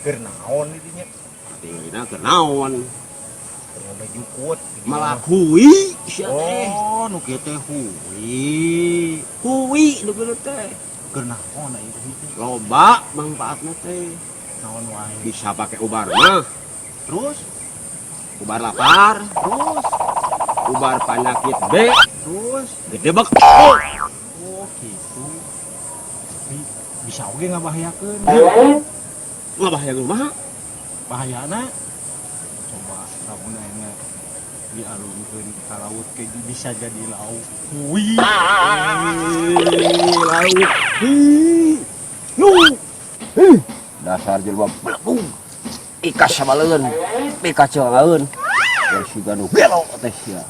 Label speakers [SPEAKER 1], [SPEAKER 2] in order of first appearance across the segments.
[SPEAKER 1] Keur naon di dinya?
[SPEAKER 2] Tinggalina keur naon?
[SPEAKER 1] Keur ngombe jukut di dinya mah.
[SPEAKER 2] Melak hui sia teh.
[SPEAKER 1] Oh, nu kieu teh hui.
[SPEAKER 2] Hui nu kieu teh.
[SPEAKER 1] Keur naon aya hui teh?
[SPEAKER 2] Loba manfaatna teh.
[SPEAKER 1] Naon wae?
[SPEAKER 2] Bisa pakai ubar mah.
[SPEAKER 1] Terus?
[SPEAKER 2] Ubar lapar,
[SPEAKER 1] Terus?
[SPEAKER 2] Ubar penyakit B,
[SPEAKER 1] Terus?
[SPEAKER 2] Gede bek.
[SPEAKER 1] Oh, gitu. Tapi bisa oge ngabahayakeun.
[SPEAKER 2] Ngabahaya kumaha?
[SPEAKER 1] Bahayana coba lamun ayeuna dialungkeun ka laut ke bisa jadi lauk hui.
[SPEAKER 2] Laut. Hi. Nu. Hi. Dasar jelema belebung. Ikas sabaleun, pikaceungaeun. Siga nu gelo teh sia.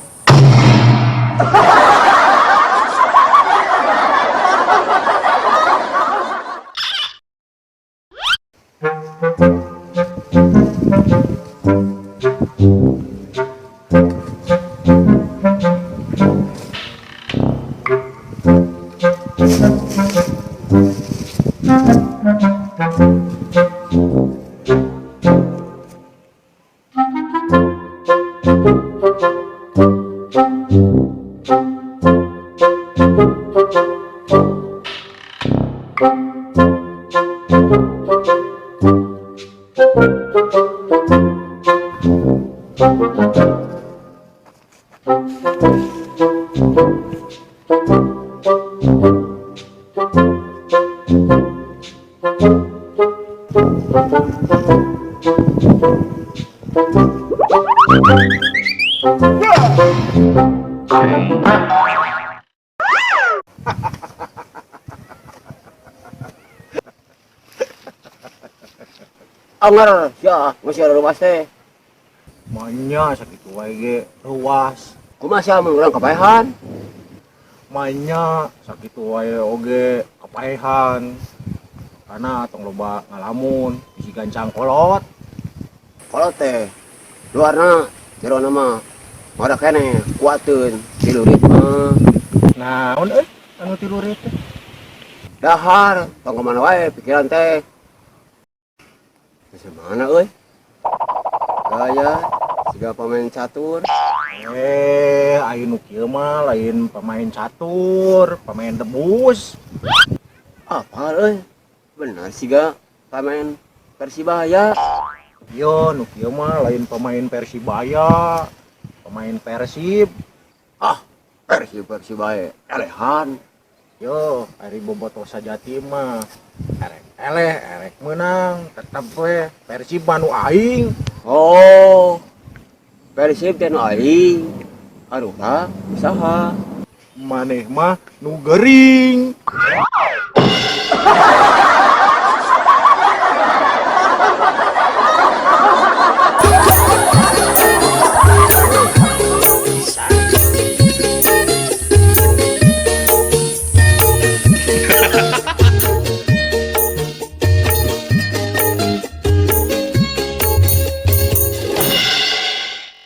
[SPEAKER 2] Anger sia geus ruas teh.
[SPEAKER 1] Manya sakitu wae ge ruas.
[SPEAKER 2] Kumaha sia mun urang kapaehan?
[SPEAKER 1] Manya sakitu wae oge kapaehan. Karena tong loba ngalamun bisi gancang kolot.
[SPEAKER 2] Kolot teh luarna jerona mah ngora keneh kuateun tilurit mah.
[SPEAKER 1] Naon euy anu tilurit teh?
[SPEAKER 2] Dahar tong ka mana wae pikiran teh. Geus mana euy? Gaya siga pemain catur.
[SPEAKER 1] Aya nu kieu mah lain pemain catur, pemain debus.
[SPEAKER 2] Apa euy? Bener siga pemain Persibaya.
[SPEAKER 1] Yo, nu kieu mah lain pemain Persibaya, pemain Persib.
[SPEAKER 2] Ah, Persib Persibaya elehan.
[SPEAKER 1] Yo, ari bobotoh sajati mah erek eleh, erek menang, tetep we Persib mah nu aing.
[SPEAKER 2] Oh, Persib teh nu aing. Arupa usaha.
[SPEAKER 1] Maneh mah nu gering.